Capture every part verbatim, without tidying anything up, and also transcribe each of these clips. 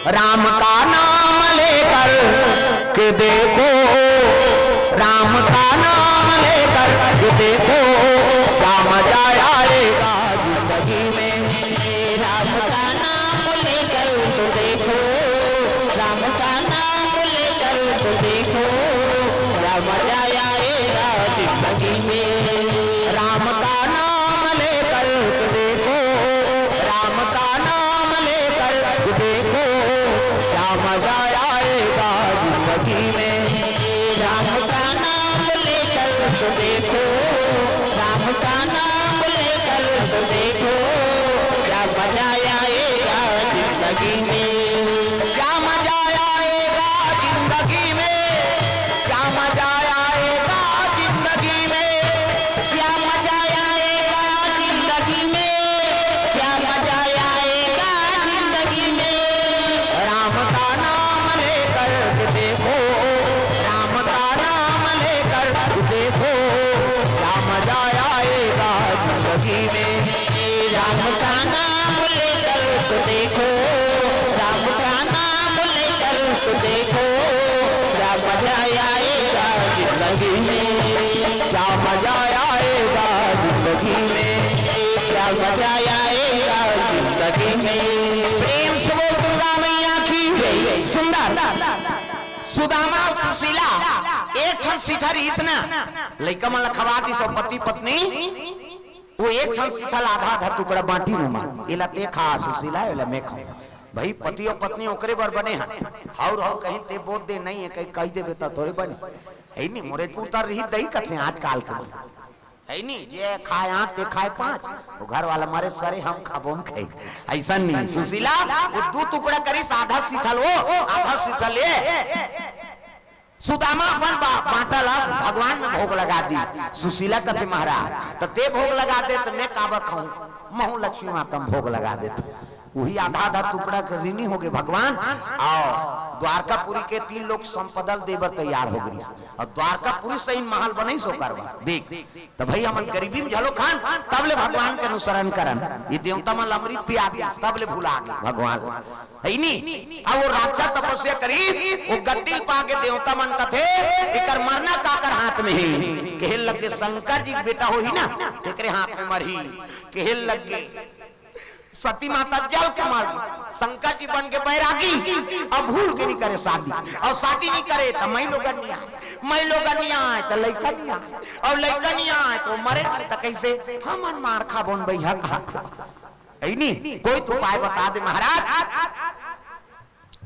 राम का नाम लेकर के देखो, राम का नाम लेकर के देखो, क्या मजा आएगा जिंदगी में। राम का नाम लेकर तो देखो, राम का नाम लेकर तो देखो, क्या मजा आएगा जिंदगी में। राम का नाम लेकर तो देखो, राम का नाम लेकर तो देखो, क्या मजा आएगा जिंदगी में। राम का नाम लेकर तो देखो, राम का नाम लेकर तो देखो, क्या मजा आएगा जिंदगी में। क्या मजा आएगा जिंदगी में, क्या मजा आएगा जिंदगी में, क्या मजा आएगा जिंदगी में, क्या मजा आएगा जिंदगी में। राम का नाम लेकर के देखो, राम का नाम लेकर के देखो, क्या मजा आएगा जिंदगी में। राम का नाम लेकर तो देखो, राम का नाम लेकर तो देखो, क्या मजा आएगा जिंदगी में, क्या मजा आएगा जिंदगी में, क्या मजा आएगा जिंदगी में। प्रेम से बोल दुर्गा मैया की। सुंदर सुदामा अउ सुशीला एक ठन सिथा रहिस ना, लइका मन ल खवा दिस अउ पति पत्नी वो एक ठन सिथा ल आधा आधा टुकड़ा बांटिन ओमन, एला ते खा सुशीला, एला मैं खाऊं। भाई, पति अउ पत्नी ओकरे बर बने हन। हौर हौर कहिन ते बोत दे, नहीं है कहीं कहि देबे त थोरे बने। है नी, मोरे कुर्ता रही दही कथे आजकाल के मन। है नी, जे खाए आठ ते खाए पाँच, वो घर वाला मारे सरे हम खाबो हम खाई। ऐसा नहीं, सुशीला वो दू टुकड़ा करिस, आधा सिथा ल वो, आधा सिथा ल ये। सुदामा अपन बा-, बांटा ला भगवान में भोग लगा दी। सुशीला कथे महाराज, त ते भोग लगा दे त मैं काबर खाऊं, महू लक्ष्मी माता में भोग लगा देत। वही आधा आधा टुकड़ा के ऋणी होगे भगवान। अउ द्वारकापुरी के तीन लोक संपदा ल दे बर तैयार हो गइस। अउ द्वारकापुरी सही महल बनइस ओकर बर। देख, त भाई हमन गरीबी में झलो खान, तब ले भगवान के अनुसरण करन। ये देवता मन ल अमृत पिया दिस, तब ले भुला गे भगवान। है नी? अब वो राक्षस तपस्या करी, वो गद्दी ल पाके देवता मन कथे, "एकर मरना काकर हाथ में हे?" कहे लगे, "शंकर जी के बेटा होही ना, तेकरे हाथ में मरही।" कहे लगे, सती माता जल के मर गई, शंकर जी बन के बैरागी, अब भूल के नहीं करे शादी, अउ शादी नहीं करे त मैं लोगन नहीं आए, मैं लोगन नहीं आए त लइका नहीं आए, अउ लइका नहीं आए त मरे नहीं, त कैसे हमन मार खाबोन भैया कहा था। है नी? कोई तो उपाय बता दे महाराज।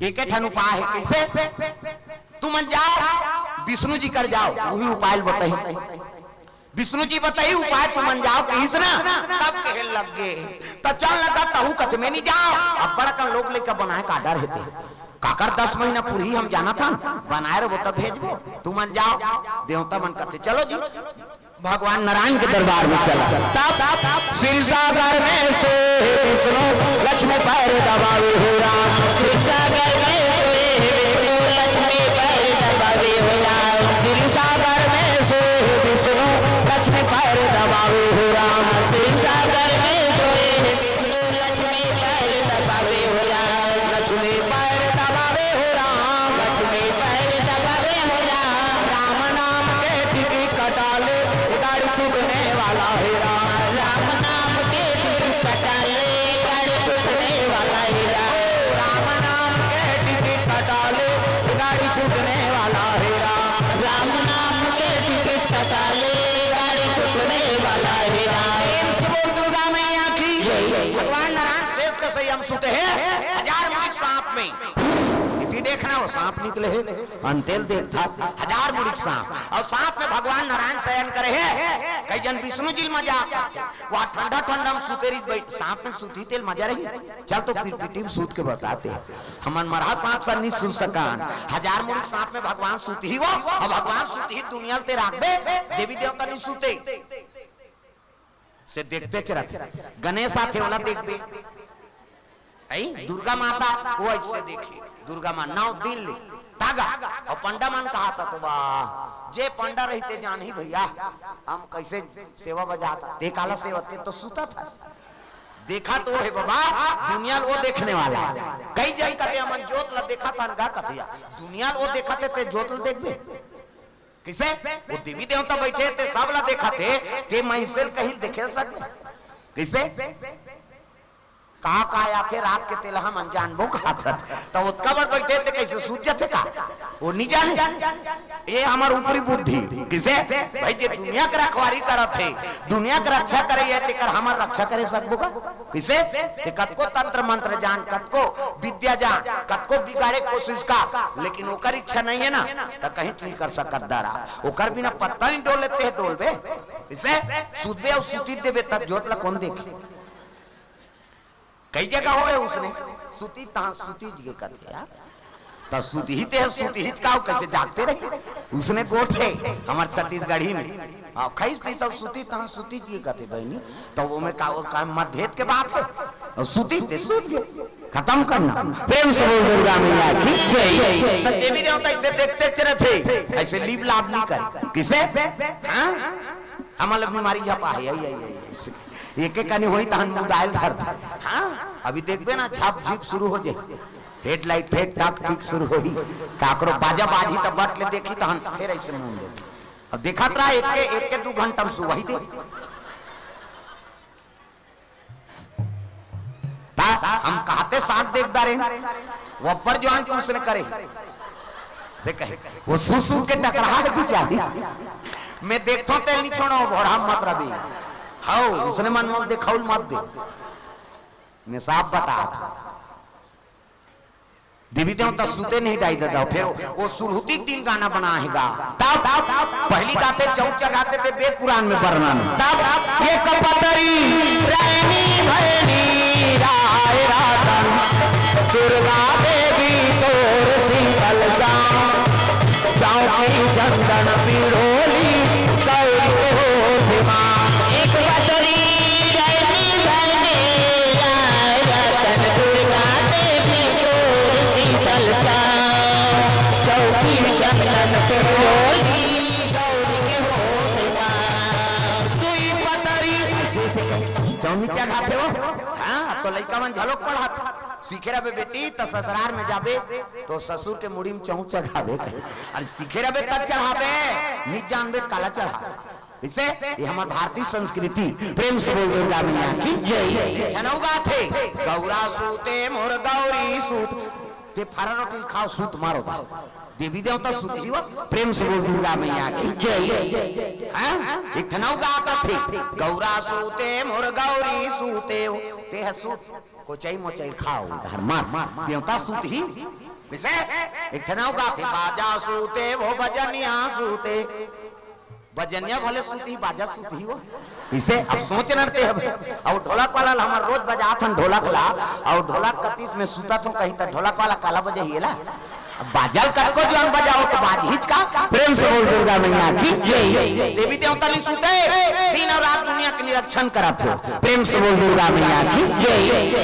एक ठन उपाय है, कैसे? तुमन जाओ, विष्णु जी कर जाओ, वही उपाय बताही। विष्णु जी बताही उपाय, तुमन जाओ कहिस ना, तब कहे लग गे। त चल लगा तहू कच में नहीं जाओ, अब बड़ा कन लोग लेकर बनाए का डर हेते। काकर दस महीना पूरी हम जाना था, बनाए रहो तब भेजबो, तुमन जाओ। देवता मन कथे, "चलो जी।" भगवान नारायण के दरबार में चला। तब क्षीर सागर में सोए विष्णु, लक्ष्मी पैर दबावे हो राम। क्षीर सागर में सोए विष्णु, लक्ष्मी पैर दबावे हो राम। क्षीर सागर में सोए विष्णु, लक्ष्मी पैर दबावे हो राम। क्षीर सागर में सोए विष्णु, लक्ष्मी पैर दबावे हो राम। लक्ष्मी पैर दबावे हो राम। लक्ष्मी पैर दबावे हो राम। राम नाम के टिकट कटा ले, गाड़ी छूटने वाला है राम। राम नाम के टिकट कटा ले, गाड़ी छूटने वाला है राम। राम नाम के टिकट कटा ले, गाड़ी छूटने वाला है राम। राम नाम के टिकट कटा ले, गाड़ी छूटने वाला है राम। प्रेम से बोल दुर्गा मैया की। भगवान नारायण शेष के सही हम सुते हैं, हजार मुड़ी सांप में। इति देखना वो सांप निकले है, अंतेल देख था, हजार मुड़ी सांप। अउ सांप में भगवान नारायण शयन करे है। कई जन विष्णु जी ल मजाक करथे, वहाँ ठंडा ठंडा में सुते रही, बैठ, सांप में सुती तेल मजा रही। चल तो फिर पिटी में सूत के बताते हैं। हमन मरहा सांप सा नहीं सुत सकान। हजार मुड़ी सांप में भगवान सुत ही वो, अउ भगवान सुत ही दुनिया ल ते राखबे, देवी देवता नहीं सुते। से देखते चरत। गणेश आथे, ओला देखबे। है? दुर्गा माता, वो ऐसे देखी। दुर्गा माँ नौ दिन ले तागा। अउ पंडा मन कहा था तो वाह, जे पंडा रहिते जानही भैया, हम कैसे सेवा बजाता। ते काला सेवा, ते तो सुता था। देखा तो हे बाबा, दुनिया ल वो देखने वाला हे। कई जन कथे, "हमन जोत ल देखत हन का?" कथे, "या दुनिया ल वो देखत हे, ते जोत ल देखबे?" कइसे? वो देवी देवता बइठे हे, ते सब ल देखत हे, ते मइनसे ल कहीं देखे ल सकबे? कइसे? का का आथे रात के, तेला हमन जानबो कहत हस। त ओतका बड़ बइठे हे, ते कइसे सूत जाथे का? वो नइ जाने। ये हमर ऊपरी बुद्धि। कइसे? भाई, जे दुनिया के रखवारी करत हे, दुनिया के रक्षा करे हे, तेकर हमर रक्षा करे सकबो का? कइसे? ते कतको तंत्र मंत्र जान, कतको विद्या जान, कतको बिगाड़े के कोशिश कर, लेकिन ओकर इच्छा नइ हे ना, त कहीं नइ कर सकत दारा। ओकर बिना पत्ता नइ डोले, ते डोलबे? कइसे? सूतबे अउ सूतिच देबे, त जोत ल कोन देखही? कई जगह होय उसने, "सुतिच तहाँ सुतिच गे," कथे यार। त सुतही ते ह, सुतहीच का, कइसे जागते रही? उसने गोठ हे हमर छत्तीसगढ़ी में। हाँ, खइस पीस अउ सुतिच तहाँ सुतिच गे कथे बहिनी। त ओमे का, वो का मतभेद के बात हे? अउ सुतिच ते सुत गे, खतम करना। प्रेम से बोल दुर्गा मैया की जय। त देवी देवता अइसे देखते चलत हे, अइसे लीप लाप नइ करे। कइसे? हाँ? हमन ल बीमारी झपा हे, आई, आई, आई, आई, अइसे। एक एक कनी होही तहन मुदायल धरथे। हाँ, अभी देखबे ना, झप झिप शुरू हो जाही, हेडलाइट फेर टक टिक शुरू होही, काकरो बाजा बाजही त बट ले देखही तहन फेर अइसे मुंद देथे। अब देखत रहा, एक के, एक के दू घंटा में सुवाही दे। ता हम कहते साथ देख डारेन, वो अब्बड़ जवान के उसने करे। से कहे, वो सूत सूत के टकराहट बिचारी। मैं देखथों तेल नहीं छोड़ो, भोरा मत रवि। हौ, उसने मन मोल देखाउल मत दे। मैं साफ बतात हूँ। देवी देवता सुते नहीं दाई ददा, फेर वो सुरहुती के दिन गाना बनाए हे गा। तब पहली गाथे चौक चघाथे ते वेद पुराण में वर्णन। तब एक पतरी रहनी भरनी राय रातन, दुर्गा देवी तोर शीतल सा, चौकी चंदन पिड़ोली गौरी के होठ मा। एक पतरी रहनी भरनी राय रातन, दुर्गा देवी तोर शीतल सा, चौकी चंदन पिड़ोली गौरी के होठ मा। दुई पतरी चौनी चघाथे हो। हाँ, अब तो लइका मन झलोक पढ़त। सीखे रहिबे बेटी, त ससुरार में जाबे, तो ससुर के मुड़ी में चौंक चघाबे। अरे सीखे रहिबे तब चढ़ाबे, नइ जानबे त काला चढ़ाबे। कइसे? ये हमर भारतीय संस्कृति। प्रेम से बोल दुर्गा मैया की जय। एक ठन अउ गाथे, गौरा सूते मोर गौरी सूत। ते फरा रोटी खाव, सूत मारो दा। देवी देवता सुतही हो। प्रेम से बोल दुर्गा मैया की जय। हाँ? एक ठन अउ गाथे, गौरा सूते मोर गौरी सूते हो। ते ह सूत, कोचई मोचई खाव, उधार मार। देवता सुतही। कइसे? एक ठन अउ गाथे, बाजा सूते वो बजनिया सूते। बजनिया भले सुतही, बाजा सुतही हो। इसे अब सोच नरते हवे। अउ ढोलक वाला ल हमर रोज बजात हन ढोलक ला, अउ ढोलक कतिस में सुतत हो कहीं, त ढोलक वाला काला बजाही एला? अब बाजा ल कतको जवान बजाव त बाजहीच का। प्रेम से बोल दुर्गा मैया की जय। देवी देवता नइ सुते, दिन अउ रात दुनिया के निरीक्षण करत हो। प्रेम से बोल दुर्गा मैया की जय।